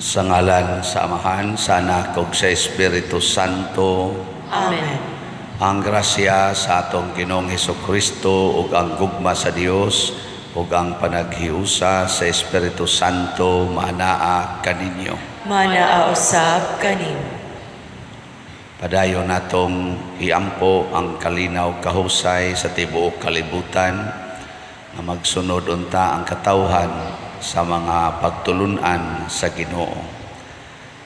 Sa ngalan sa Amahan, sa Anak ug sa Espiritu Santo. Amen. Ang grasya sa atong Ginoong Hesukristo ug ang gugma sa Dios ug ang panaghiusa sa Espiritu Santo maanaa kaninyo. Manaa usab kanimo. Padayon natong iampo ang kalinaw kahusay sa tibuok kalibutan nga magsunod unta ang katawhan sa mga pagtulunan sa Ginoo.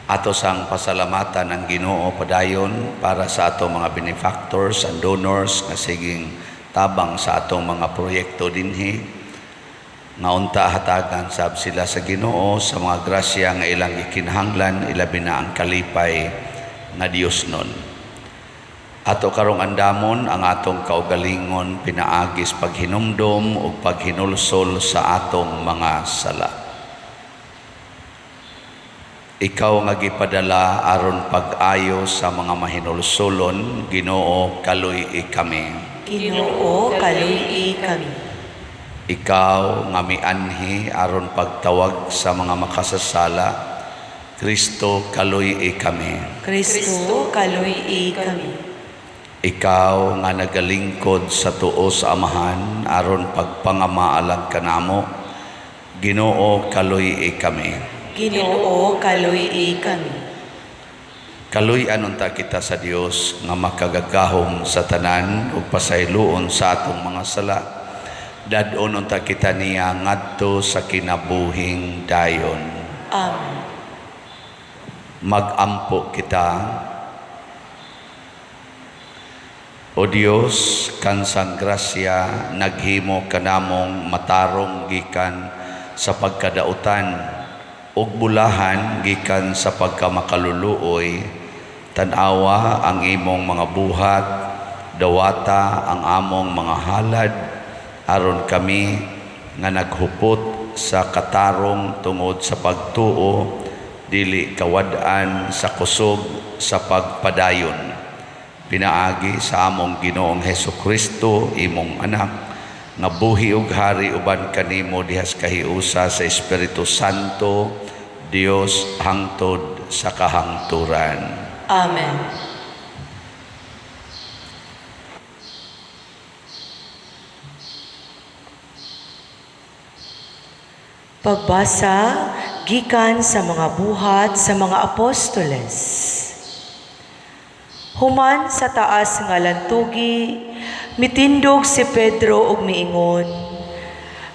Ato sang pasalamatan ang Ginoo padayon para sa atong mga benefactors and donors nga siging tabang sa atong mga proyekto dinhi, nga unta hatagan sab sila sa Ginoo sa mga grasya nga ilang gikinahanglan, ilabi na ang kalipay nga Dios nun. Ato karong andamon ang atong kaugalingon pinaagis paghinumdom ug paghinulsol sa atong mga sala. Ikaw nga gipadala aron pag-ayo sa mga mahinulsolon, Ginoo, kaluy-i kami. Ginoo, kaluy-i kami. Ikaw nga mianhi aron pagtawag sa mga makasasala, Kristo, kaluy-i kami. Kristo, kaluy-i kami. Ikaw nga nagalingkod sa tuo sa Amahan aron pagpangamaalag kanamo, Ginoo, kaluy-i kami. Ginoo, kaluy-i kami. Kaluy-an unta kita sa Dios nga makagagahom sa tanan ug pasayloon sa atong mga sala. Dad-on unta kita niya ngadto sa kinabuhing dayon. Amen. Magampo kita. O Dios, kansang grasya naghimo kanamong matarong gikan sa pagkadautan ug bulahan gikan sa pagkamakaluluoy, tan-awa ang imong mga buhat, dawata ang among mga halad, aron kami nga naghupot sa katarong tungod sa pagtuo, dili kawad-an sa kusog sa pagpadayon. Pinaagi sa among Ginoong Hesukristo, imong anak, nga buhi ug hari uban kanimo dihas kahiusa sa Espiritu Santo, Dios hangtod sa kahangturan. Amen. Pagbasa gikan sa mga Buhat sa mga Apostoles. Human sa taas nga lantugi, mitindog si Pedro ug miingon,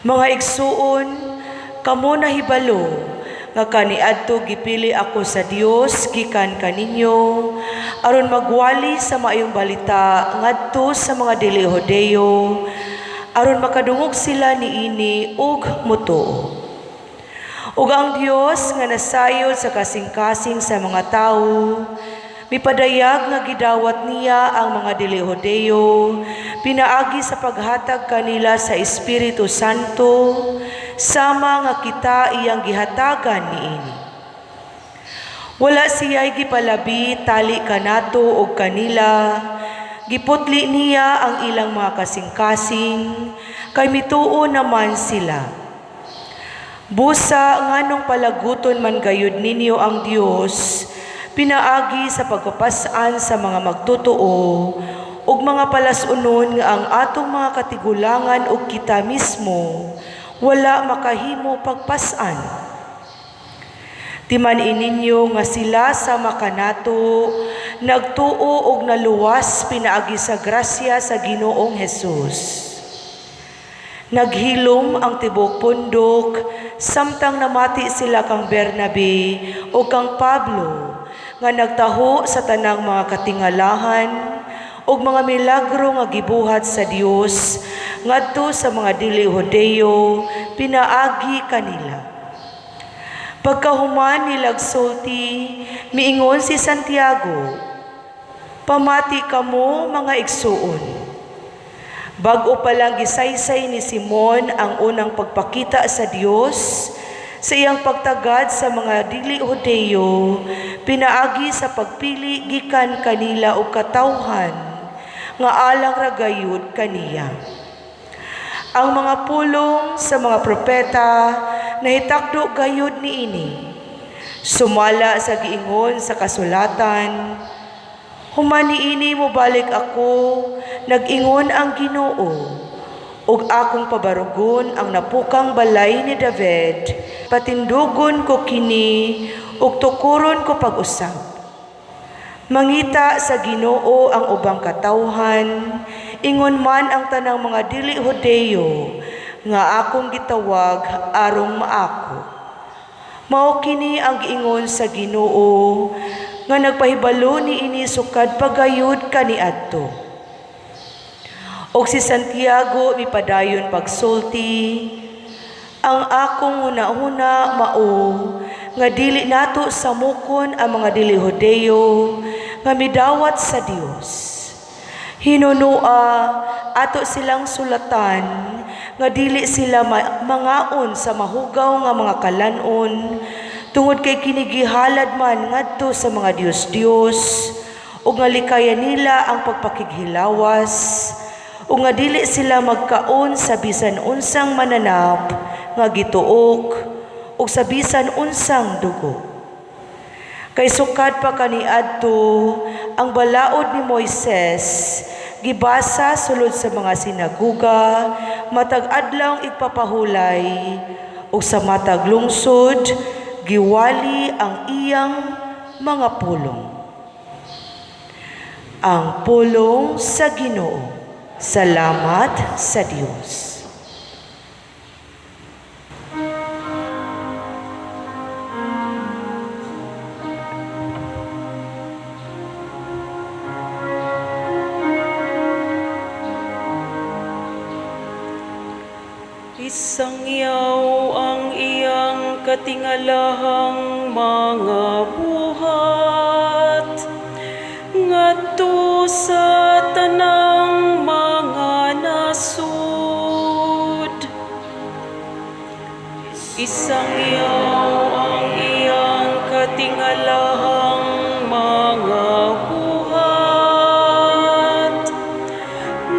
"Mga igsuon, kamo nahibalo nga kaniadto gipili ako sa Dios gikan kaninyo aron magwali sa maayong balita ngadto sa mga dili Hudeyo aron makadungog sila niini ug mutuo. Ug ang Dios nga nasayod sa kasing-kasing sa mga tawo, mipadayag nga gidawat niya ang mga dili Hudeyo pinaagi sa paghatag kanila sa Espiritu Santo, sama nga kita iyang gihatagan niini. Wala siya'y gipalabi tali kanato og kanila, giputli niya ang ilang mga kasing-kasing, kay mituo naman sila. Busa nganong palaguton man gayud ninyo ang Dios, pinaagi sa pagpapas-an sa mga magtotoo ug mga palas-unon nga ang atong mga katigulangan ug kita mismo wala makahimo pagpas-an. Timan-i ninyo nga sila sa makanato nagtuo og naluwas pinaagi sa grasya sa Ginoong Hesus. Naghilom ang tibuok pundok samtang namati sila kang Bernabe o kang Pablo nga nagtaho sa tanang mga katingalahan ug mga milagro nga gibuhat sa Dios ngadto sa mga dili Hudeyo pinaagi kanila. Pagkahuman nilagsulti, miingon si Santiago, "Pamati kamo, mga igsuon. Bag-o pa lang gisaysay ni Simon ang unang pagpakita sa Dios sa iyang pagtagad sa mga dili Hudeyo pinaagi sa pagpili gikan kanila og katawhan nga alang ra gayud kaniya. Ang mga pulong sa mga propeta nahitakdo gayud niini. Sumala sa giingon sa kasulatan, "Human niini mobalik ako, nag-ingon ang Ginoo, ug akong pabarugon ang napukang balay ni David, patindugon ko kini ug tukuron ko pag-usab. Mangita sa Ginoo ang ubang katawhan, ingon man ang tanang mga dili Hudeyo nga akong gitawag arong maako." Mao kini ang giingon sa Ginoo nga nagpahibalo niini sukad pa gayud kaniadto. Og si Santiago mipadayon pagsulti, "Ang akong hunahuna mao nga dili nato samukon ang mga dili Hudeyo nga midawat sa Dios. Hinunua ato silang sulatan nga dili sila mangaon sa mahugaw nga mga kalan-on, tungod kay kini gihalad man ngadto sa mga Dios-Dios, ug nga likayan nila ang pagpakighilawas, ug nga dili sila magkaon sa bisan unsang mananap nga gituok ug sa bisan unsang dugo. Kay sukad pa kaniadto, ang balaod ni Moises gibasa sulod sa mga sinaguga matag adlawng igpapahulay, ug sa matag lungsod giwali ang iyang mga pulong." Ang pulong sa Ginoo. Salamat sa Dios. Isangyaw ang iyang katingalahang mga buhat ngadto sa tanang mga nasud. Isangyaw ang iyang katingalahang mga buhat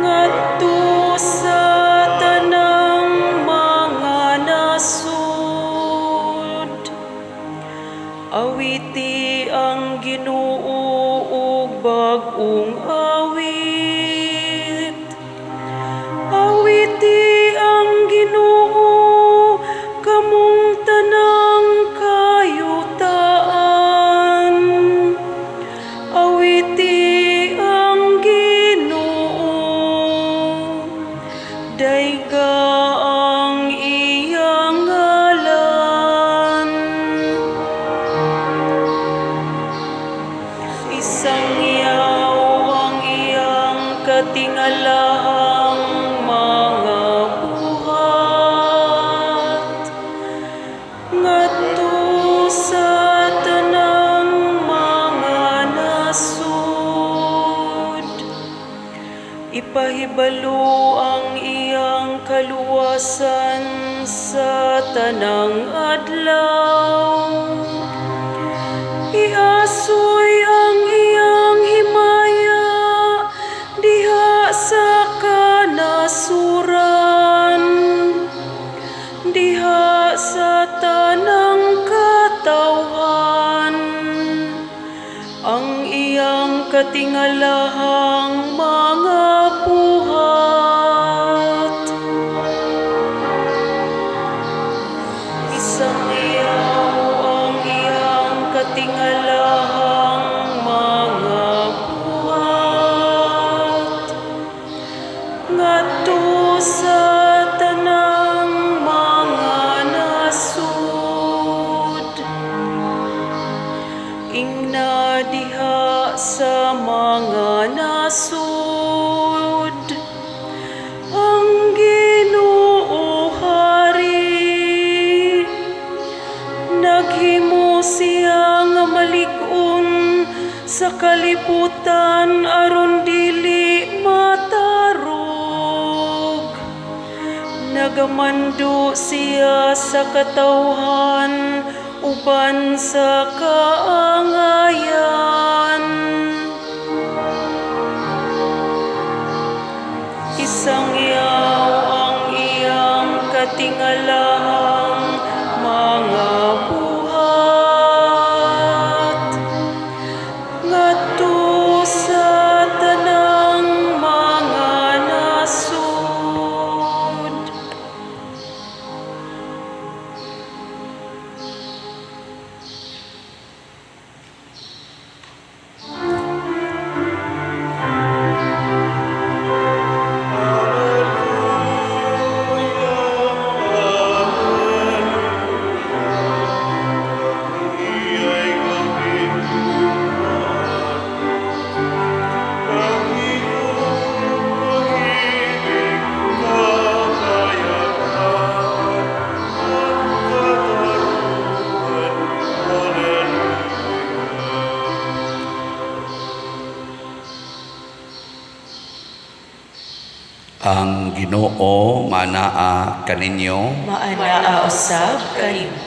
ngadto sa tanang mga nasud. Awiti ang Ginoo og bag-ong awit. Awiti ang Ginoo, kamong tanang kayutaan. Awiti ang Ginoo. Dayga ang iyang ngalan. Isangyaw ang iyang katingalahang mga buhat ngadto sa tanang mga nasud. Ipahibalo ang iyang kaluwasan sa tanang adlaw. Iasoy ang iyang himaya diha sa kanasuran, diha sa tanang katawhan. Ang iyang katingalahang mga buhat. Isangyaw ang iyang katingalahang mga buhat ngadto sa tanang mga nasud. Ingna diha sa mga nasud, ang Ginoo hari. Naghimo siya nga malig-on sa kalibutan aron dili matarog. Nagamando siya sa katawhan uban sa kaangayan. Isangyaw ang iyang katingalahang mga buhat Ang Ginoo manaa kaninyo. Maanaa usab kanimo.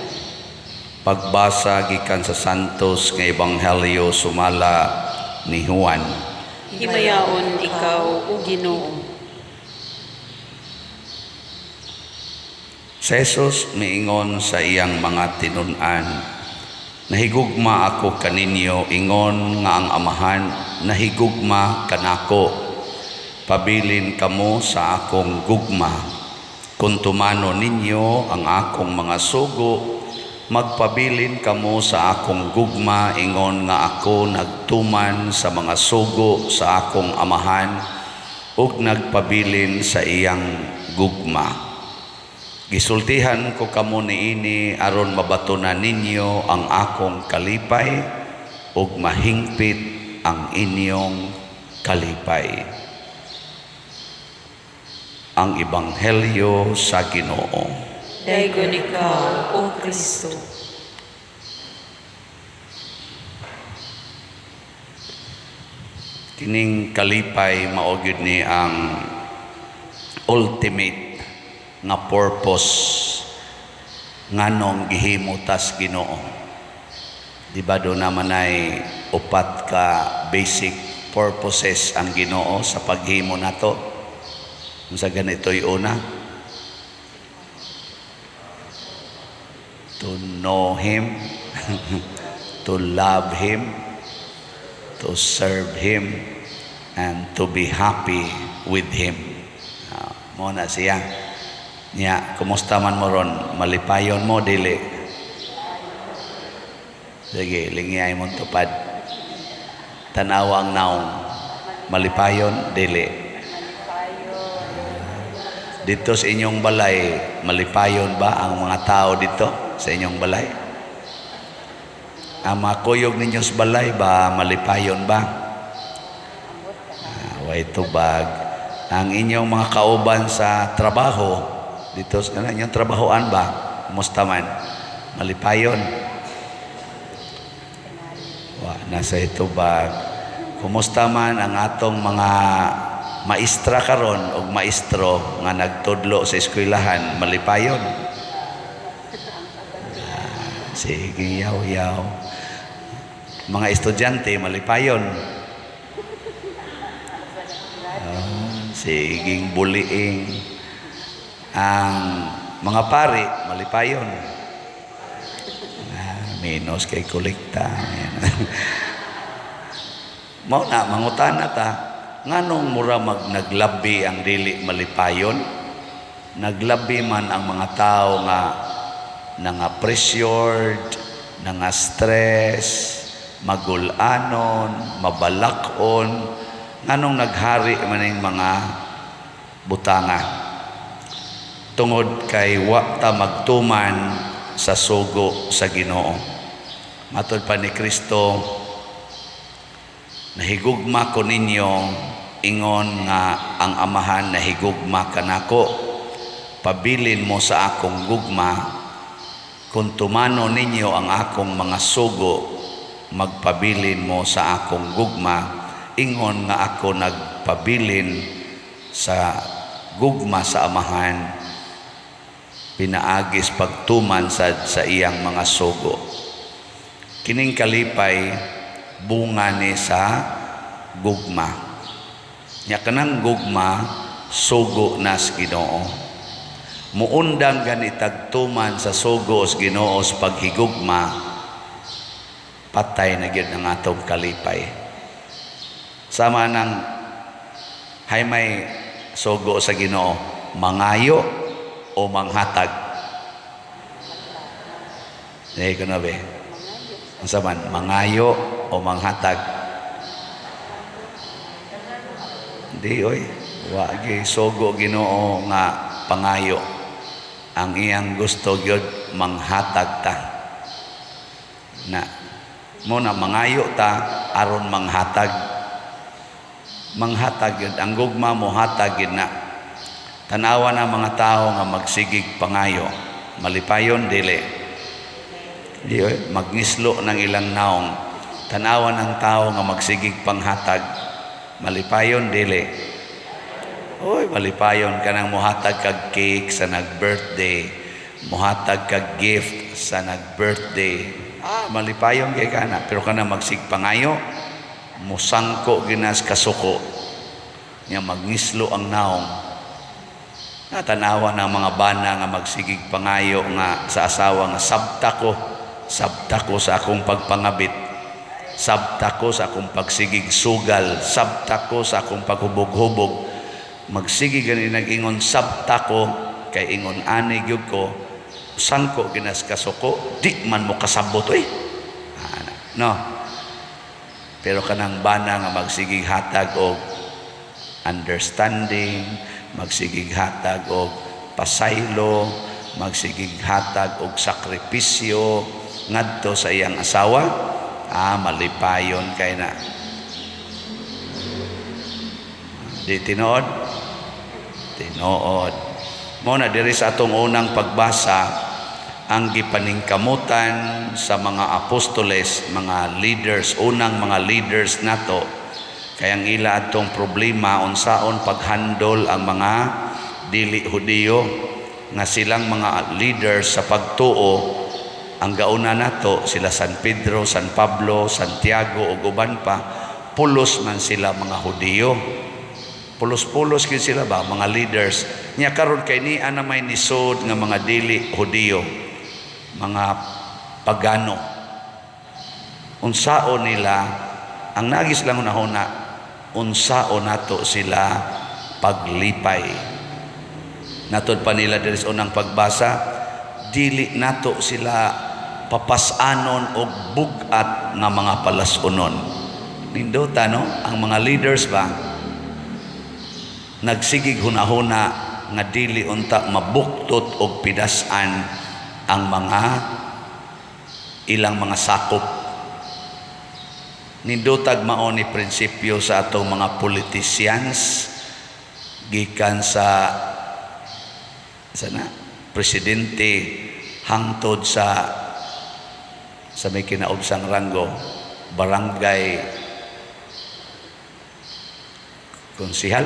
Pagbasa gikan sa Santos nga Ebanghelyo sumala ni Juan. Himayaon ikaw, O Ginoo. Si Jesus miingon sa iyang mga tinun-an, "Nahigugma ako kaninyo ingon nga ang Amahan nahigugma kanako. Pabilin kamo sa akong gugma. Kung tumano ninyo ang akong mga sugo, magpabilin kamo sa akong gugma ingon nga ako nagtuman sa mga sugo sa akong Amahan ug nagpabilin sa iyang gugma. Gisultihan ko kamo niini aron mabatunan ninyo ang akong kalipay ug mahingpit ang inyong kalipay." Ang Ebanghelyo sa Ginoo. Daygon ikaw, O Kristo. Kining kalipay mao gyud ni ang ultimate nga purpose nganong gihimo tas Ginoo. Di ba do naman ay upat ka basic purposes ang Ginoo sa paghimo nato? Unsa ganito'y una? To know Him, to love Him, to serve Him, and to be happy with Him. Mo na siya. Nya, kumusta man mo ron? Malipayon mo, dili? Sige, lingiyay mong tupad. Tanawa ang naong. Malipayon, dili. Dito sa inyong balay, malipayon ba ang mga tao dito sa inyong balay? Ang mga kuyog ninyo sa balay ba, malipayon ba? Way tubag. Ang inyong mga kauban sa trabaho, dito sa inyong trabahoan ba? Kumusta man? Malipayon? Wa, nasa tubag. Kumusta man ang atong mga maestra karon og maestro nga nagtudlo sa eskwelahan, malipayon? Sige, yaw-yaw. Mga estudyante, malipayon? Siging buliing. Ang mga pari, malipayon? Minus kay kolekta. Mao na, mangutana ta, nganong mura mag naglabi ang dili malipayon? Naglabi man ang mga tao nga nanga pressured, nanga stress, magulanon, mabalakon, nganong naghari man ning mga butanga? Tungod kay wa ta magtuman sa sugo sa Ginoo. Matod pa ni Kristo, nahigugma ko ninyo ingon nga ang Amahan nahigugma kanako. Pabilin mo sa akong gugma. Kung tumano ninyo ang akong mga sugo, magpabilin mo sa akong gugma ingon nga ako nagpabilin sa gugma sa Amahan pinaagis pagtuman sa iyang mga sugo. Kining kalipay bunga ni sa gugma. Nya kanang gugma sugo nas Ginoo. Muundang ganitag tuman sa sugo sa Ginoo sa paghigugma, patay na gyud ang atong kalipay. Sama nang hay may sugo sa Ginoo, mangayo o manghatag. Hindi ko na be. Unsa man, mangayo o manghatag? Di oy, wa gi sugo Ginoo nga pangayo. Ang iyang gusto gyud manghatag ta. Na mo na mangayo ta aron manghatag. Manghatag gyud ang gugma, mo hatag gyud na. Tanawa na mga tao nga magsigig pangayo, malipayon dili? Di oy, magngislo ng ilang naong. Tanawa ng tao nga magsigig panghatag, malipayon dili? Oy, malipayon kanang muhatag kag cake sa nag-birthday, muhatag kag gift sa nag-birthday. Ah, malipayon kay kana. Pero kanang magsigpangayo, musangko ginas kasuko. Nya magngislo ang naong. Natanawa ng mga bana nga magsigig pangayo nga sa asawa nga sabta ko sa akong pagpangabit, sabta ko sa akong pagsigig sugal, sabta ko sa akong paghubog-hubog. Magsige gani nag-ingon sabta ko kay ingon ani gyud ko, sangko ginas kasuko, di man mo kasabot oy. Ana, no? Pero kanang bana nga magsigig hatag og understanding, magsigig hatag og pasaylo, magsigig hatag og sakripisyo ngadto sa iyang asawa, ah, malipayon kay na. Di tinuod? Tinuod. Mao na diri sa atong unang pagbasa, ang gipaningkamutan sa mga apostoles, mga leaders, unang mga leaders nato, kay ang ila atong problema unsaon paghandol ang mga dili Hudiyo nga silang mga leaders sa pagtuo. Ang gauna nato sila San Pedro, San Pablo, Santiago ug uban pa, pulos man sila mga Hudiyo. Pulos-pulos gyud sila ba mga leaders. Nya karon kay niya na may nisod nga mga dili Hudiyo, mga pagano. Unsaon nila ang nagis lang hunahuna, unsaon nato sila paglipay. Natod pa nila diri sa unang pagbasa, dili nato sila papasanon og bug-at nga mga palas-unon. Nindota, no? Ang mga leaders ba nagsigig hunahuna nga dili unta mabuktot og pidasan ang mga ilang mga sakop. Nindotag mao ni prinsipyo sa atong mga politicians, gikan sa sana presidente hangtod sa may kinaubsang ranggo, barangay konsihal.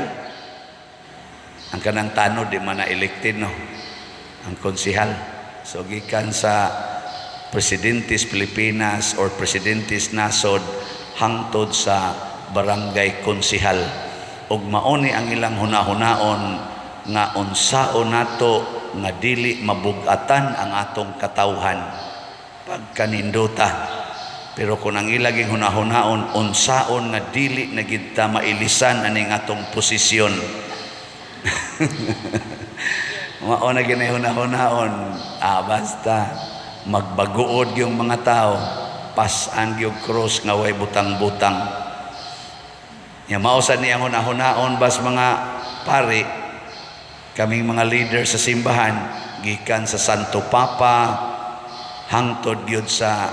Ang kanang tanod di man na elected, no, ang konsihal. So gikan sa presidentes Pilipinas or presidentes nasod hangtod sa barangay konsihal, ug mao ni ang ilang hunahunaon nga unsaon nato nga dili mabugatan ang atong katawhan pagkanindota. Pero kung ang ilaging hunahunaon unsaon nga dili na gid ta mailisan aning atong posisyon, mao na ginay hunahunaon, ah, basta magbaguod yung mga tao, pasan gyud cross nga way butang-butang. Nya mao sa niyang hunahunaon bas mga pari, kaming mga leader sa simbahan, gikan sa Santo Papa hangtod gyud sa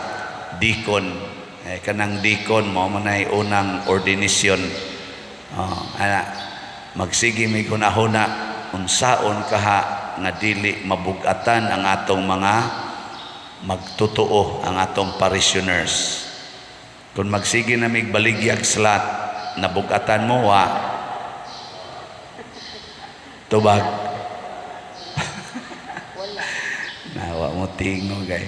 deacon. Eh, kanang deacon mao man ay unang ordinasyon. Oh, ana, magsige mi hunahuna unsaon kaha nga dili mabugatan ang atong mga magtotoo, ang atong parishioners. Kung magsige na mig baligyag slot, nabugatan mo wa? Tubag. Nawa mo tingog ay.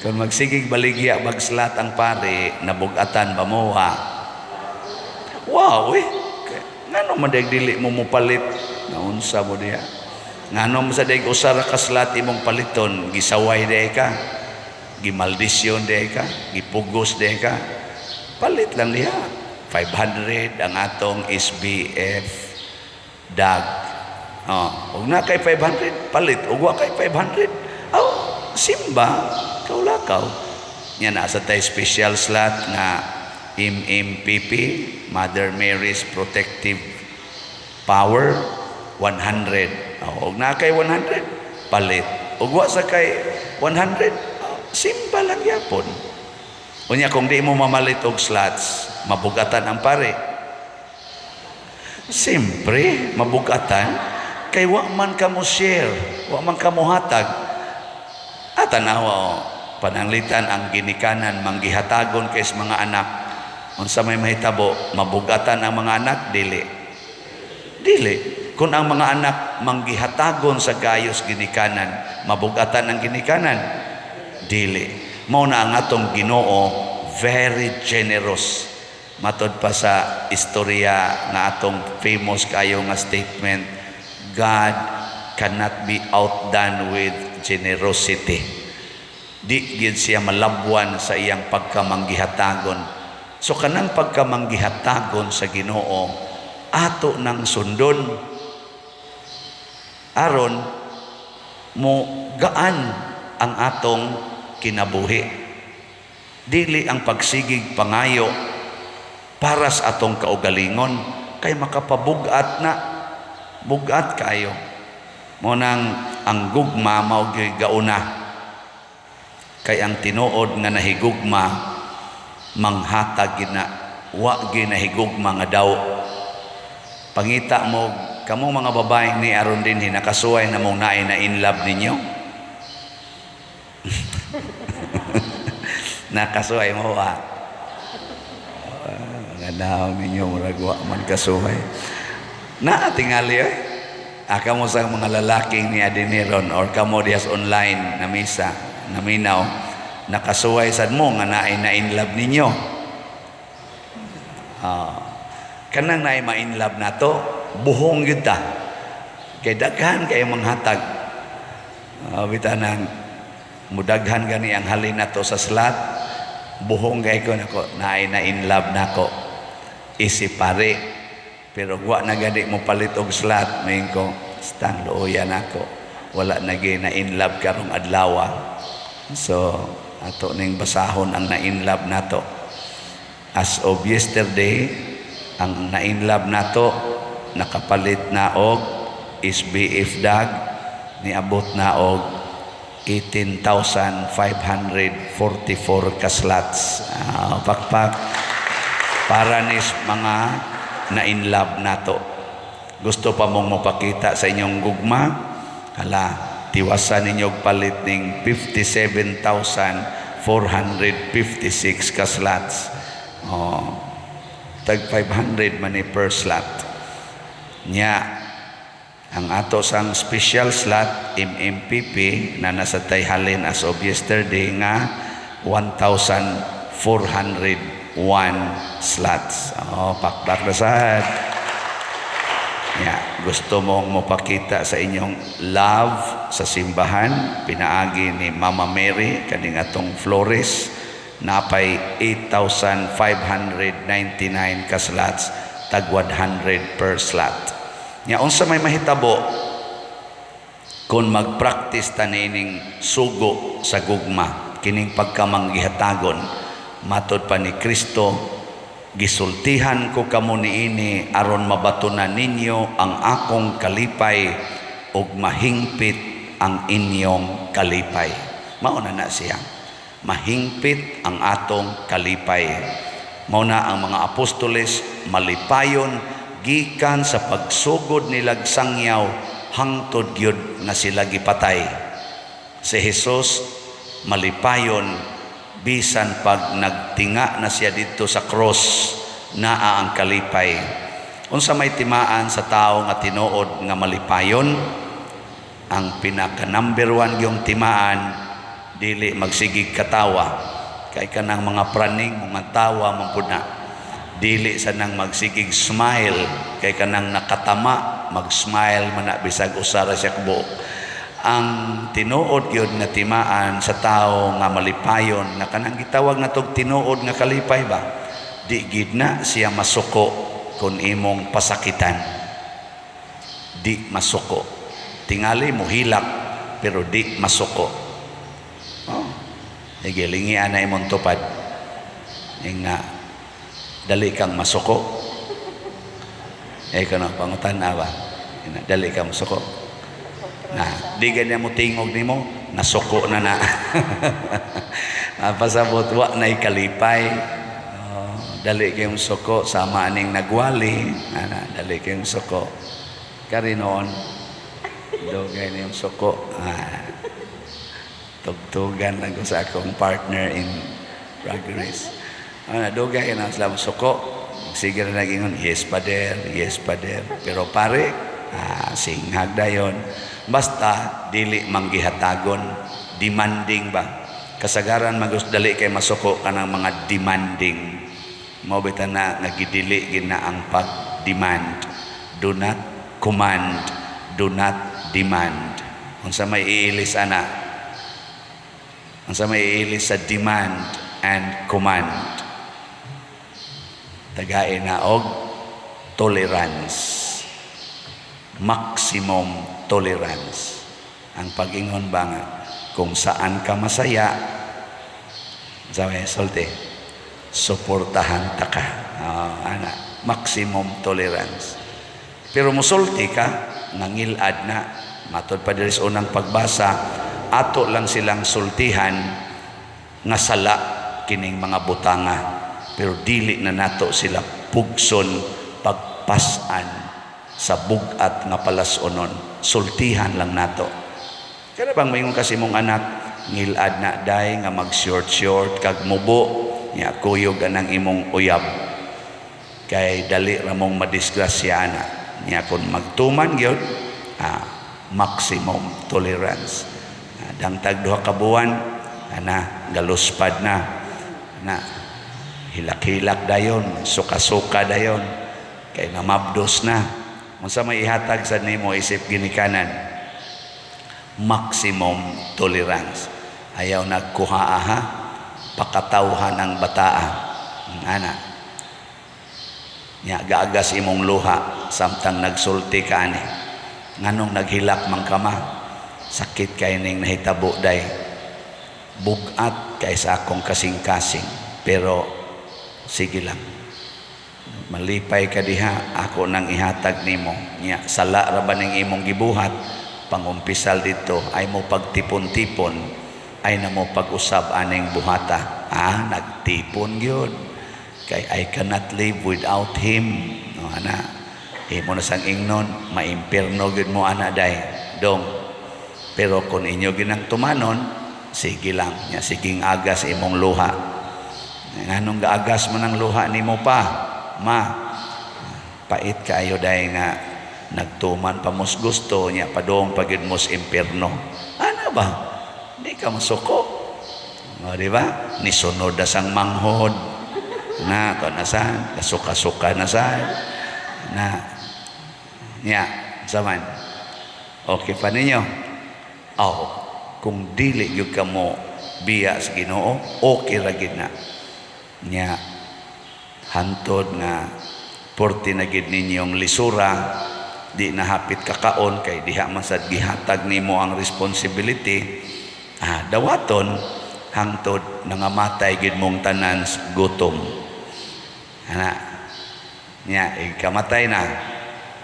Kung magsigig baligya bagslot ang pare, nabugatan ba mo wa? Wow eh. Ngano man dag dili mo mopalit? Naunsa mo diha? Ngano mo sa dag usa ra ka slot imong paliton, gisaway diay ka, gimaldisyon diay ka, gipugos diay ka. Palit lang diha. 500 ang atong SBF dag. Oh, ug na kay 500, palit. Ug wa kay 500, aw, simba, kaulakaw. Nya naa sa tay special slot nga MMPP, Mother Mary's Protective Power, 100. Oh, ug na kay 100, palit. Ug wa sa kay 100, oh, simba lang yapon. Unya kung di mo mamalit og slots, mabugatan ang pare. Siyempre, mabugatan kay wa man ka mo share, wa man ka mo hatag. At tanawa o, pananglitan ang ginikanan manggihatagon kay sa mga anak. Unsa may mahitabo, mabugatan ang mga anak, dili. Dili. Kung ang mga anak manggihatagon sa gayos ginikanan, mabugatan ang ginikanan? Dili. Mao na ang atong Ginoo, very generous. Matod pa sa istorya nga atong famous kayo nga statement, "God cannot be outdone with generosity." Di gid siya malabwan sa iyang pagkamanggihatagon. So kanang pagkamanggihatagon sa Ginoo, ato nang sundon aron mo gaan ang atong kinabuhi. Dili ang pagsigig pangayo para sa atong kaugalingon, kay makapabugat na, bugat kayo. Mo nang ang gugma mao gyud gauna, kay ang tinuod nga nahigugma manghatag gid na, wa gyud nahigugma nga daw. Pangita mo kamong mga babae ni aron din nakasuway na mong naay na in love ninyo. Nakasuway mo wa? Mga naong ninyo, murag wa man kasuway na tingali eh. Aka mo sa mga lalaking ni Adiniron or kamo dihas online na misa naminaw, nakasuway sad mo nga naay na in love ninyo? Kanang naay ma-in love nato, buhong gyud ta kay daghan kay manghatag. Bitaw nang mudaghan gani ang halin nato sa slot, buhong kay ko nako naay na in love nako isi pare, pero wa na gani mo palit og slot. Mayin ko stang luoyan nako, wala na gyud na in love karong adlaw. So ato ning basahon ang na in love nato. As of yesterday, ang na in love nato nakapalit na og SBF dag, niabot na og 18,544 ka slots. Pakpak para nis mga na in love nato. Gusto pa mong mapakita sa inyong gugma? Hala, tiwasan ninyo og palit ning 57,456 ka slots. Oh, tag 500 man ni per slot. Nya, ang ato sang special slot MMPP na nasa tayhalin as of yesterday nga 1,401 slots. Oh, pakpak na sad. Ya, gusto mong mapakita sa inyong love sa simbahan, pinaagi ni Mama Mary, kaning atong Flores, napay 8,599 ka slots, tag 100 per slot. Nya unsa may mahitabo kung magpractice ta nining sugo sa gugma, kining pagkamanggihatagon? Matod pa ni Kristo, "Gisultihan ko kamo niini aron mabatunan ninyo ang akong kalipay ug mahingpit ang inyong kalipay." Mao na na siya. Mahingpit ang atong kalipay. Mao na ang mga apostoles malipayon gikan sa pagsugod nilag sangyaw hangtod gyud nga sila gipatay. Si Jesus malipayon bisan pag nagtinga na siya didto sa cross, naa ang kalipay. Unsa may timaan sa tao nga tinuod nga malipayon? Ang pinaka number one yung timaan, dili magsigig katawa, kay kanang mga praning mga tawa man pud na. Dili sa nang magsigig smile, kay kanang nakatama mag-smile man na bisag usa ra siya kabuok. Ang tinuod gyud nga timaan sa tao nga malipayon, nga kanang gitawag natog tinuod nga kalipay ba, di gid na siya masuko kung imong pasakitan. Di masuko. Tingali mo hilak pero di masuko. Oh. Sige, lingian na imong tupad nga dali kang masuko. Eh kano pangutan na ba, dali kang masuko na? Di ganyan mo tingog nimo, nasuko na na. Pasabot wa na kalipay. Oh, dali kayong suko sama aning nagwali ana, dali kayong suko kari noon, dugay na yung suko. Tugtugan lang ko sa akong partner in progress. Dugay na sila suko. Sige na nagingon, "Yes, Father, yes, Father." Pero pare, Ah, singhag dayon. Basta dili manggihatagon, demanding ba? Kasagaran magus dali kay masuko kanang mga demanding. Mao bitaw na nga gidili gina ang pag-demand. Do not command, do not demand. Unsa may iilis ana? Unsa may iilis sa demand and command? Tagain na og tolerance. Maximum tolerance. Ang pag-ingon ba nga, kung saan ka masaya, sabi, solte, suportahan ta ka. Ah, ana, maximum tolerance. Pero musulti ka, nangilad na. Matod pa diri sa unang pagbasa, ato lang silang sultihan nga sala kining mga butanga. Pero dili na nato sila pugson pagpasan sa bugat nga palasonon. Sultihan lang nato. Kaya bang maingon kasi mong anak, ngilad na day nga mag short short kag mubo, nya kuyog anang imong uyab. Kay dali ra mong madisgrasya ana. Nya kung magtuman gyud, maximum tolerance. Dangtag 2 ka buwan, ana galuspad na. Na hilak-hilak dayon, suka-suka dayon, kay namabdos na. Unsa may ihatag sa nimo isip ginikanan? Maximum tolerance. Ayaw nagkuha ha, pakatawhan ang bataa. Ana. Nya gaagas imong luha samtang nagsulti ka ani. Nganong naghilak man ka, ma? Sakit kay ning nahitabo day. Bugat kay sa akong kasing-kasing. Pero sige lang. Malipay ka diha, ako nang ihatag nimo. Nya sala ra ba ning imong gibuhat? Pangumpisal dito ay mo pagtipon-tipon, ay na mo pag-usab aning buhata. Ah, nagtipon gyud. Kay I cannot live without him. No, ana. Imo na sang ingnon, maimpirno gyud mo ana day. Dong. Pero kung inyo ginang tumanon, sige lang. Nya siging agas imong luha. Nganong gaagas man ang luha nimo pa? Ma, pait kaayo day nga nagtuman pa mos gusto niya padong pagid mos impierno. Ano ba? Di ka masuko. O, di ba? Nisunod na sang manghod. Na, to na san, kasuka-suka na san. Na, niya, saman. Okay pa ninyo? Oh, kung dili gyud ka mo biya sa Ginoo, okay ra gid na. Nya, hantod nga porti na gid ninyong lisura, di na hapit kakaon kay diha man sad gihatag nimo ang responsibility. Ah, dawaton hangtod nangamatay gid mong tanan sa gutom. Ana. Nya ikamatay na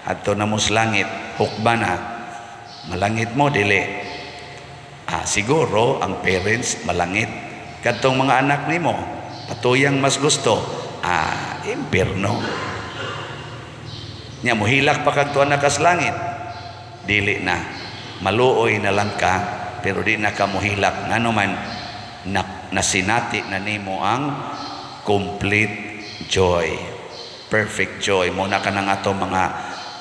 adto na mo sa langit, hukba na. Malangit mo dili? Ah, siguro ang parents malangit. Kadtong mga anak nimo patuyang mas gusto, ah, impierno. Nya mohilak pa kag tuwa na kas langit. Dili na. Maluoy na lang ka pero di na ka mohilak, ngano man na, nasinati na nimo ang complete joy. Perfect joy. Mo na kanang ato mga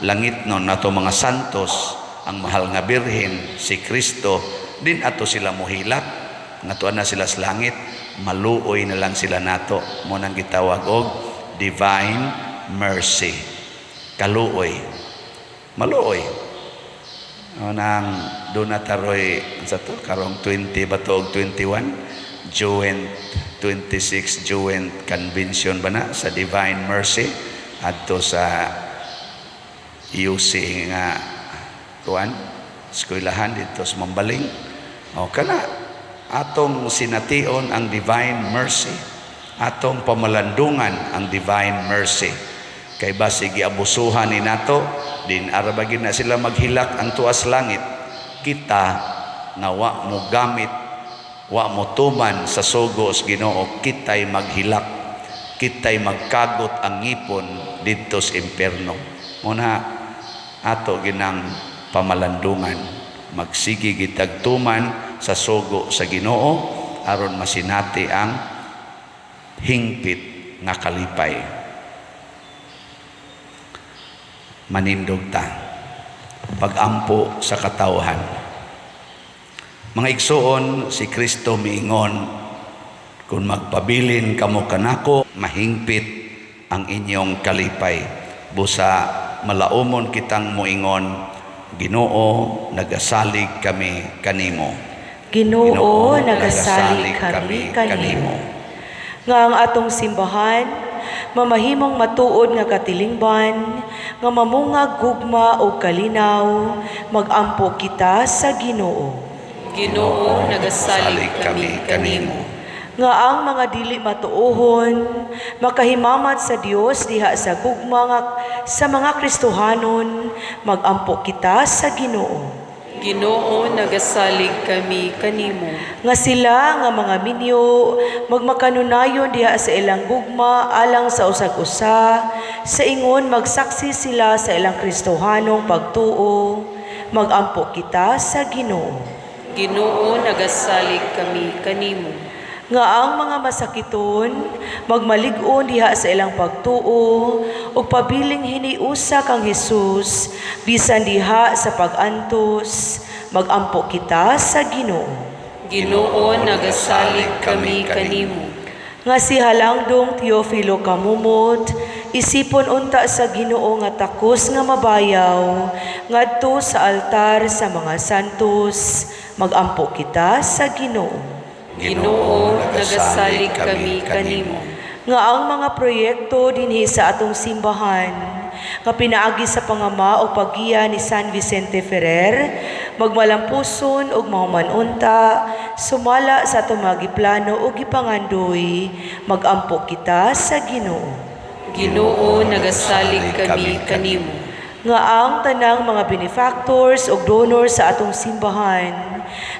langit nun, ato mga santos, ang mahal nga birhen, si Kristo, din ato sila mohilak. Nga tuwa na sila sa langit, maluoy na lang sila nato. Mo nang gitawag og divine mercy. Kaluoy. Maluoy. O nang doon na taroy sa to karong 20 ba to og 21 joint 26 joint convention ba na sa Divine Mercy adto sa UC nga kuan eskwelahan dito sa Mambaling. O kana atong sination ang Divine Mercy, atong pamalandungan ang Divine Mercy, kay basi giabusuhan ni nato din arabagin na sila maghilak ang tuas langit. Kita nga wa mo gamit, wa mo tuman sa sugo sa Ginoo, kita'y maghilak, kita'y magkagot ang ngipon didto sa impierno. Muna ato ginang pamalandungan, magsige gitag tuman sa sugo sa Ginoo aron masinati ang hingpit nga kalipay. Manindog ta. Pagampo sa katawhan. Mga igsoon, si Kristo miingon, "Kung magpabilin kamo kanako, mahingpit ang inyong kalipay." Busa malaumon kitang moingon, "Ginoo, nagasalig kami kanimo." Ginoo, nagasalig kami kanimo. Nga ang atong simbahan mamahimong matuod nga katilingban nga mamungag gugma ug kalinaw, magampo kita sa Ginoo. Ginoo, nagasalig kami kanimo. Nga ang mga dili matuohon makahimamat sa Dios diha sa gugma nga sa mga Kristohanon, magampo kita sa Ginoo. Ginoo, nagasalig kami kanimo. Nga sila nga mga minyo magmakanunayon diha sa ilang gugma alang sa usag-usa, sa ingon magsaksi sila sa ilang Kristohanong pagtuo, magampo kita sa Ginoo. Ginoo, nagasalig kami kanimo. Nga ang mga masakiton magmalig-on diha sa ilang pagtuo ug pabiling hiniusa kang Hesus bisan diha sa pag-antos, magampo kita sa Ginoo. Ginoo, nagasalig kami kanimo. Nga si Halangdong Teofilo Camomot isipon unta sa Ginoo nga takos nga mabayaw ngadto sa altar sa mga santos, magampo kita sa Ginoo. Ginoo, nagasalig kami kanimo. Nga ang mga proyekto dinhi sa atong simbahan nga pinaagi sa pangama o paggiya ni San Vicente Ferrer magmalampuson ug mahuman unta sumala sa atong mga giplano ug gipangandoy, magampo kita sa Ginoo. Ginoo, nagasalig kami kanimo. Nga ang tanang mga benefactors ug donors sa atong simbahan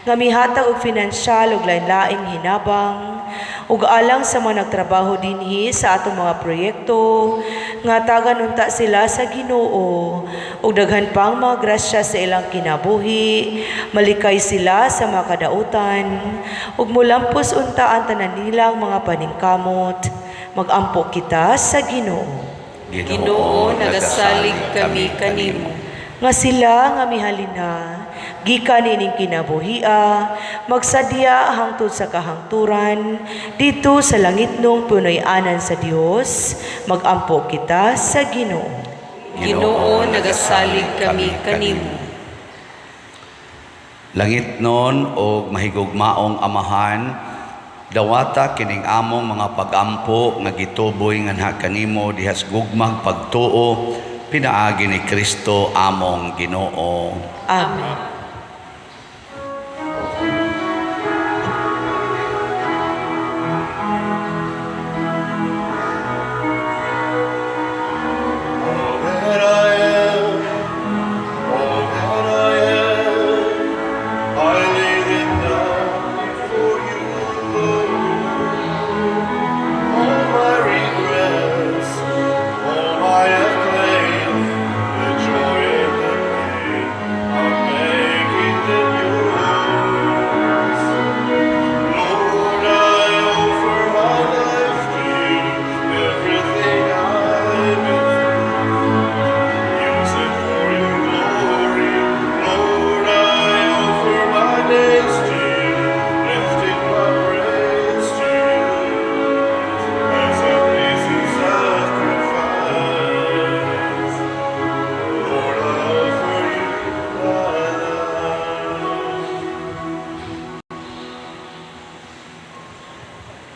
nga mihatag og finansyal ug lain-laing hinabang ug alang sa mga nagtrabaho dinhi sa atong mga proyekto nga tagan unta sila sa Ginoo ug daghan pang mga grasya sa ilang kinabuhi, malikay sila sa mga kadautan ug mulampos unta ang tanan nilang mga paningkamot, magampo kita sa Ginoo. Ginoo, nagasalig kami kanimo. Nga sila nga mihalina gikan niining kinabuhia magsadya hangtod sa kahangturan didto sa langitnong punoy-anan sa Dios, magampo kita sa Ginoo. Ginoo, nagasalig kami kanimo. Langitnon og mahigugmaong Amahan, dawata kining among mga pagampo nga gituboy nganha kanimo dihas gugmag pagtuo pinaagi ni Kristo among Ginoo. Amen. All that I am, all that I am, I lay them down before you, Lord. All my regrets, all my acclaim, the joy and the pain, I'm making them yours. Lord, I offer my life to you, everything I've been through. Use it for your glory. Lord, I offer my days to you, lifting my praise to you as a pleasing sacrifice. Lord, I offer you my life.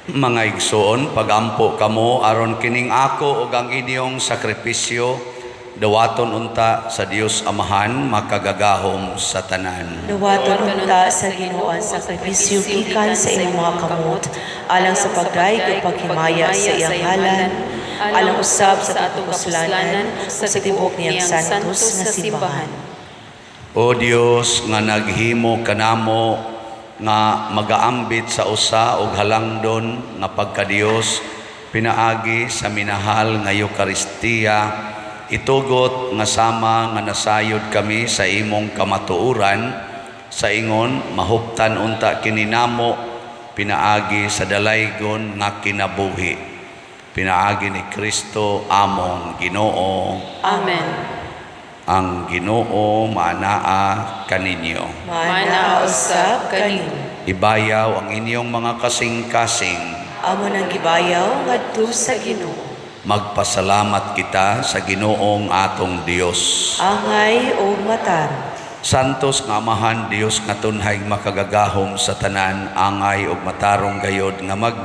Mga igsoon, pagampo kamo aron kining ako ug ang inyong sakripisyo dawaton unta sa Dios Amahan makagagahom sa tanan. Dawaton unta sa Ginoo ang sakripisyo gikan sa imong mga kamot alang sa pagdayeg ug paghimaya sa iyang ngalan, alang usab sa atong kapuslanan ug sa tibuok niyang santos nga simbahan. O Dios nga naghimo kanamo nga magaambit sa usa og halangdon nga pagkadios pinaagi sa minahal nga Eukaristiya, itugot nga sama nga nasayod kami sa imong kamatuoran, sa ingon mahuptan unta kini namo pinaagi sa dalaygon nga kinabuhi, pinaagi ni Kristo among Ginoo. Amen. Ang Ginoo maanaa kaninyo. Maanaa usab kanimo. Ibayaw ang inyong mga kasing-kasing. Amo nang gibayaw ngadto sa Ginoo. Magpasalamat kita sa Ginoong atong Dios. Angay og matarong. Santos nga Amahan Dios nga tunhay makagagahom sa tanan, angay ug matarong gayod nga mag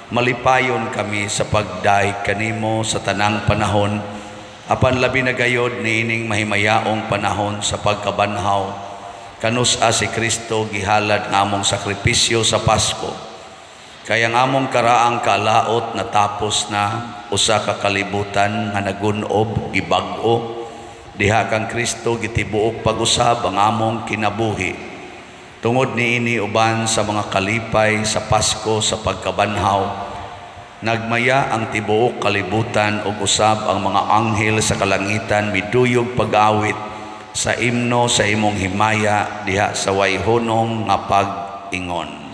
malipayon kami sa pagdayeg kanimo sa tanang panahon, apan labi na gayod niining mahimayaong panahon sa pagkabanhaw kanus-a si Kristo gihalad nga among sakripisyo sa Pasko. Kay ang among karaang kalaot natapos na, usa ka kalibutan nga nagun-ob gibag-o diha kang Kristo gitibuok pag-usab ang among kinabuhi. Tungod niini, uban sa mga kalipay sa Pasko sa pagkabanhaw, nagmaya ang tibuok kalibutan ug usab ang mga anghel sa kalangitan miduyog pag-awit sa imno sa imong himaya diha sa way hunong nga pag-ingon.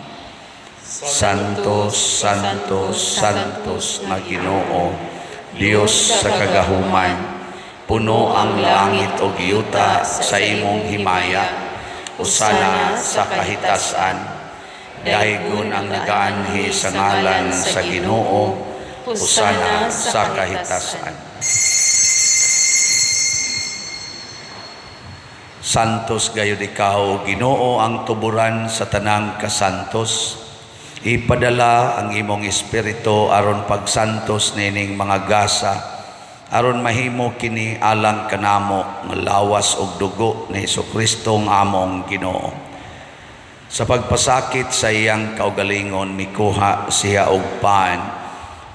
Santo, Santo, Santos nga Ginoo, Dios sa kagahuman, puno ang langit ug yuta sa imong himaya. Hosana sa kahitasan. Daygon ang nagaanhi sa ngalan sa Ginoo. Hosana sa kahitasan. Santos gayud ikaw, Ginoo, ang tuburan sa tanang kasantos. Ipadala ang imong espiritu aron pagsantos nining mga gasa, aron mahimo kini alang kanamo nga lawas ug dugo ni Hesukristo nga among Ginoo. Sa pagpasakit sa iyang kaugalingon, mikuha siya og pan,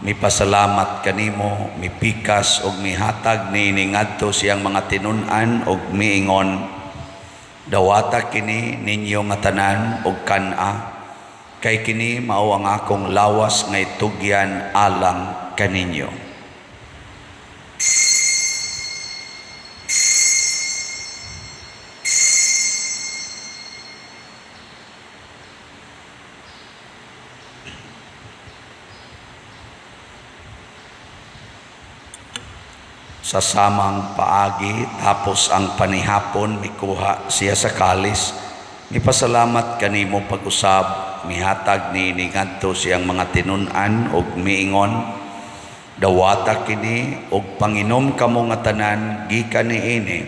mipasalamat kanimo, mipikas ug mihatag niini ngadto siyang mga tinun-an ug miingon: "Dawata kini ninyo nga tanan ug kan-a, kay kini mao ang akong lawas nga itugyan alang kaninyo." Sa samang paagi, tapos ang panihapon, mikuha siya sa kalis, mipasalamat kanimo pag-usab, mihatag niini ngadto siyang mga tinun-an ug miingon: "Dawata kini ug panginom kamo nga tanan gikan niini,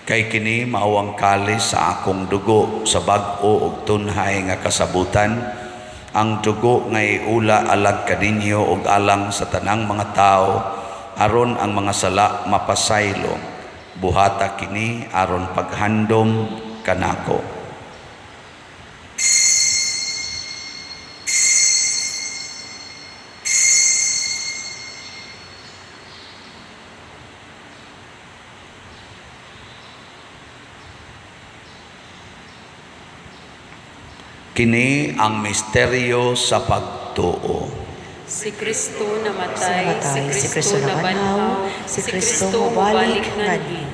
kay kini mao ang kalis sa akong dugo sa bag-o ug tunhay nga kasabutan, ang dugo nga iula alang kaninyo ug alang sa tanang mga tawo aron ang mga sala mapasaylo. Buhata kini aron paghandom kanako." Kini ang misteryo sa pagtuo. Si Kristo namatay, Namatay, si Kristo nabanhaw, si Kristo mobalik nganhi.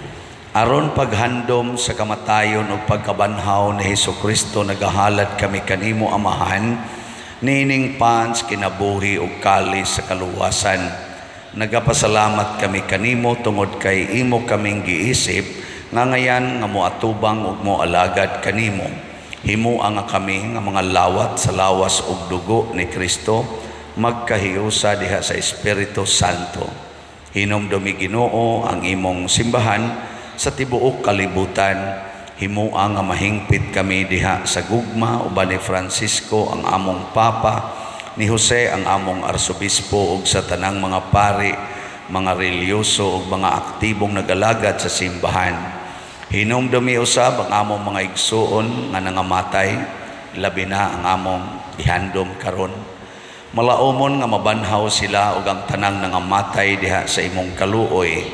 Aron paghandom sa kamatayon ug pagkabanhaw ni Hesukristo, nagahalad kami kanimo, Amahan, niining pan sa kinabuhi ug kalis sa kaluwasan. Nagapasalamat kami kanimo tungod kay imo kaming giisip nga ngayan nga moatubang ug moalagad kanimo. Himoa nga kami nga mga lawat sa lawas ug dugo ni Kristo magkahiusa diha sa Espiritu Santo. Hinumdumi, Ginoo, ang imong simbahan sa tibuok kalibutan. Himoa nga mahingpit kami diha sa gugma uban ni Francisco ang among Papa, ni Jose ang among Arsobispo ug sa tanang mga pari, mga relihiyoso ug mga aktibong nagalagad sa simbahan. Hinumdumi usab ang among mga igsuon nga nangamatay, labi na ang among gihandom karon. Malaumon nga mabanhaw sila ug ang tanang nangamatay diha sa imong kaluoy.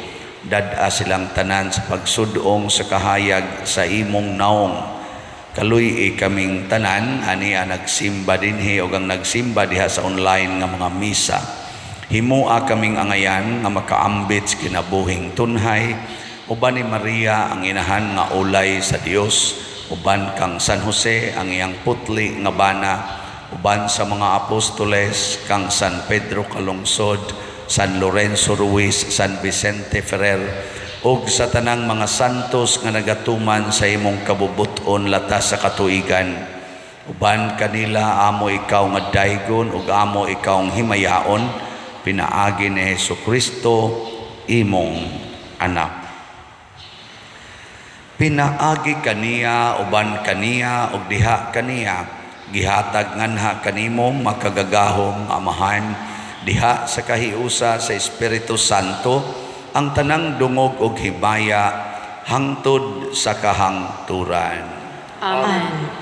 Dad-a silang tanan sa pagsudong sa kahayag sa imong naong. Kaluy-i kaming tanan ani ang nagsimba dinhi ug ang nagsimba diha sa online nga mga misa. Himoa kaming angayan nga makaambit sa kinabuhing tunhay uban ni Maria ang inahan nga ulay sa Dios, uban kang San Jose ang iyang putli nga bana, uban sa mga apostoles kang San Pedro Calungsod, San Lorenzo Ruiz, San Vicente Ferrer, ug sa tanang mga santos nga nagatuman sa imong kabubuton latas sa katuigan. Uban kanila amo ikaw nga daygon ug amo ikaw himayaon pinaagi ni Hesus Kristo imong anak. Pinaagi kaniya, uban kaniya ug diha kaniya, gihatag nganha kanimo makagagahom Amahan diha sa kahiusa sa Espiritu Santo ang tanang dungog ug himaya hangtod sa kahangturan. Amen.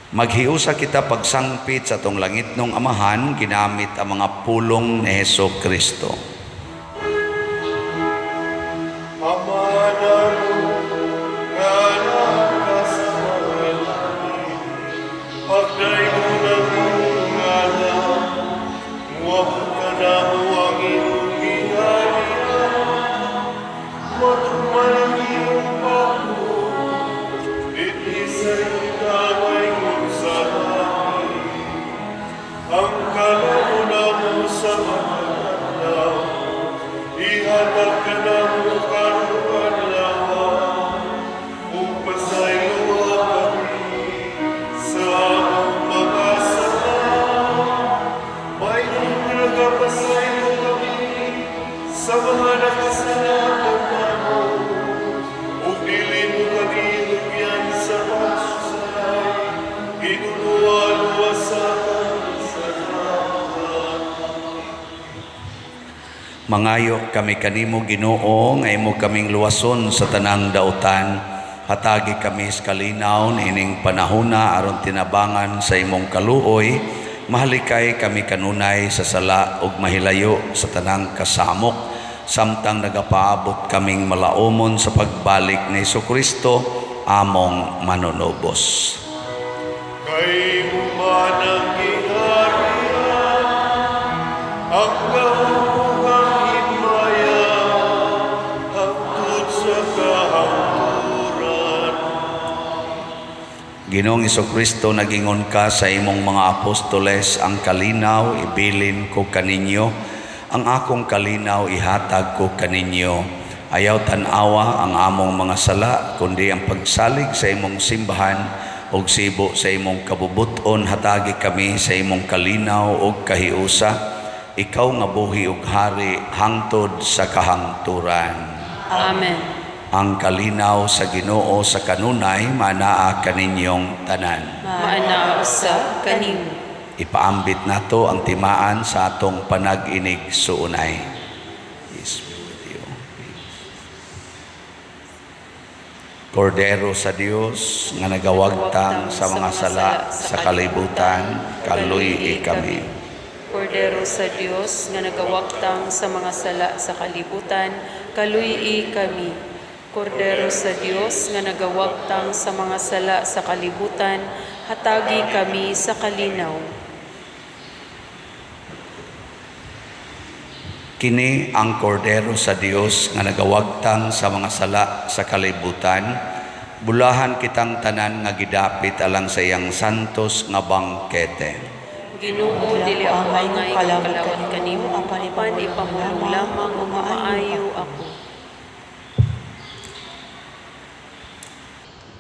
Maghiusa kita pagsangpit sa atong langitnong Amahan ginamit ang mga pulong ni Hesus Kristo. Ama namo nga naa ka sa mga langit, pagdaygon ang imong ngalan, moabot kanamo ang imong gingharian, matuman ang imong pabuot, dinhi sa yuta maingon sa langit. Ang kalamo namo sa matag adlaw, ihatag kanamo karong adlaw, ug pasayloa kami sa among mga sala, maingon nga nagapasaylo kami sa mga nakasala kanamo, ug dili mo kami lugyan sa pagsulay, Ginoo, luwasa kami sa daotan. Mangayo kami kanimo, Ginoo, nga imo kaming luwason sa tanang dautan. Hatagi kami sa kalinaw ining panahona aron tinabangan sa imong kaluoy, mahalikay kami kanunay sa sala ug mahilayo sa tanang kasamok samtang nagapaabot kaming malaumon sa pagbalik ni Kristo among manunubos. Kay imo man ang gingharian, ang gahom ug ang himaya, hangtod sa kahangturan. Ginoong Kristo, nagingon ka sa imong mga apostoles, "Ang kalinaw ibilin ko kaninyo, ang akong kalinaw ihatag ko kaninyo. Ayaw tan-awa ang among mga sala, kundi ang pagsalig sa imong simbahan ug sibo sa imong kabubuton, hatagi kami sa imong kalinaw ug kahiusa. Ikaw nga buhi ug hari hangtod sa kahangturan." Amen. Ang kalinaw sa Ginoo sa kanunay manaa kaninyong tanan. Maanaa usab kanimo. Ipaambit nato ang timaan sa atong panag-inig-suunay. Peace be with you. Peace. Kordero sa Dios nga nagawagtang sa mga sala sa kalibutan, kaluy kami. Kordero sa Dios nga nagawagtang sa mga sala sa kalibutan, kaluy kami. Kordero sa Dios nga nagawagtang sa mga sala sa kalibutan, hatagi kami sa kalinaw. Kini ang kordero sa Dios nga nagawagtang sa mga sala sa kalibutan. Bulahan kitang tanan nga gidapit alang sa iyang santos nga bangkete. Ginoo, dili ako angay nga kalawat kanimo, apan ipamulong lamang ug maayo ako.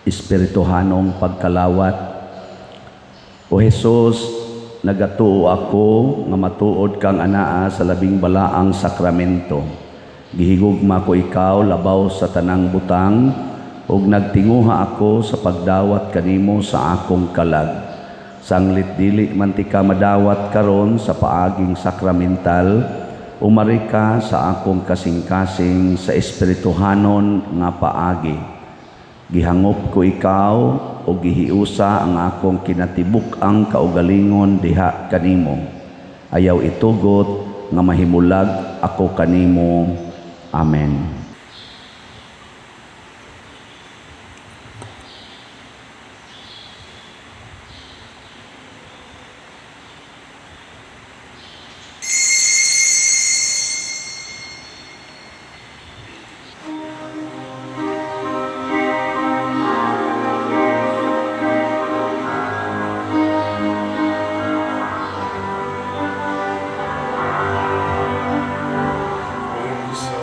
Espirituhanong pagkalawat. O Hesus, nagatuo ako nga matuod kang anaa sa labing balaang sakramento. Gihigugma ko ikaw labaw sa tanang butang ug nagtinguha ako sa pagdawat kanimo sa akong kalag. Sanglit dili man tika madawat karon sa paaging sakramental, umari ka sa akong kasing-kasing sa espirituhanon nga paagi. Gihangop ko ikaw o gihiusa ang akong kinatibuk-ang kaugalingon diha kanimo. Ayaw itugot nga mahimulag ako kanimo. Amen. Kung sa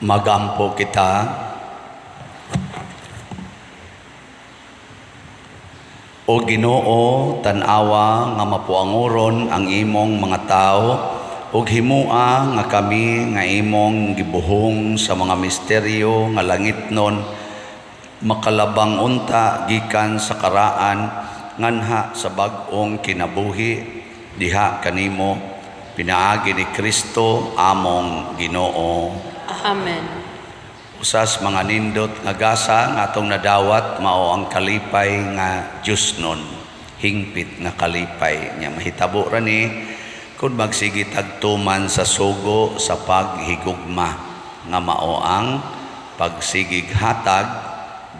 Magampo kita. O Ginoo, tan-awa nga mapuangoron ang imong mga tawo ug himua nga kami nga imong gibuhong sa mga misteryo nga langitnon makalabang unta gikan sa karaan nganha sa bag-ong kinabuhi diha kanimo pinaagi ni Kristo among Ginoo. Amen. Usas mga nindot nga gasa nga atong nadawat mao ang kalipay nga Diyos nun, hingpit nga kalipay nya mahitabo ra ni kun magsige tagtuman sa sugo sa paghigugma nga mao ang pagsigig hatag,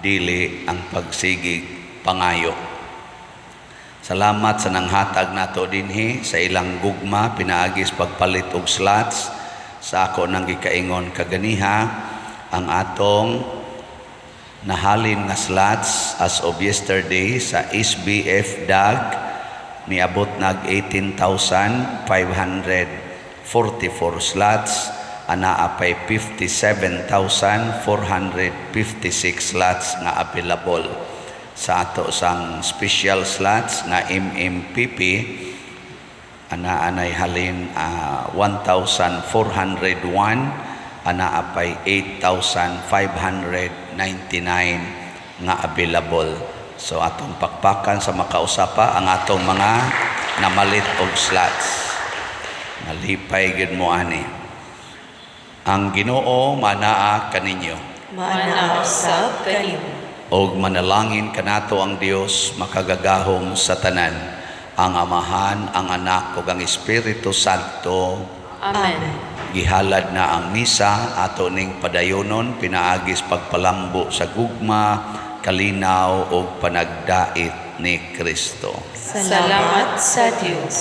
dili ang pagsigig pangayo. Salamat sa nanghatag nato dinhi sa ilang gugma pinaagis pagpalit og slots. Sa ako nang gikaingon kaganiha, ang atong nahalin nga slots as of yesterday sa SBF DAG niabot nag 18,544 slots, anaa pay 57,456 slots nga available. Sa ato sang special slots nga MMPP, anaa nay halin 1,401, anaa pay 8,599 nga available. So atong pakpakan sa makausapa ang atong mga namalit og slots. Malipay gid mo ani. Ang Ginoo manaa kaninyo. Maanaa usab kanimo. Og manalangin kanato ang Dios makagagahom sa tanan, ang Amahan, ang Anak ug ang Espiritu Santo. Amen. Gihalad na ang misa, ato ning padayonon pinaagis pagpalambo sa gugma, kalinaw ug panagdait ni Kristo. Salamat sa Dios.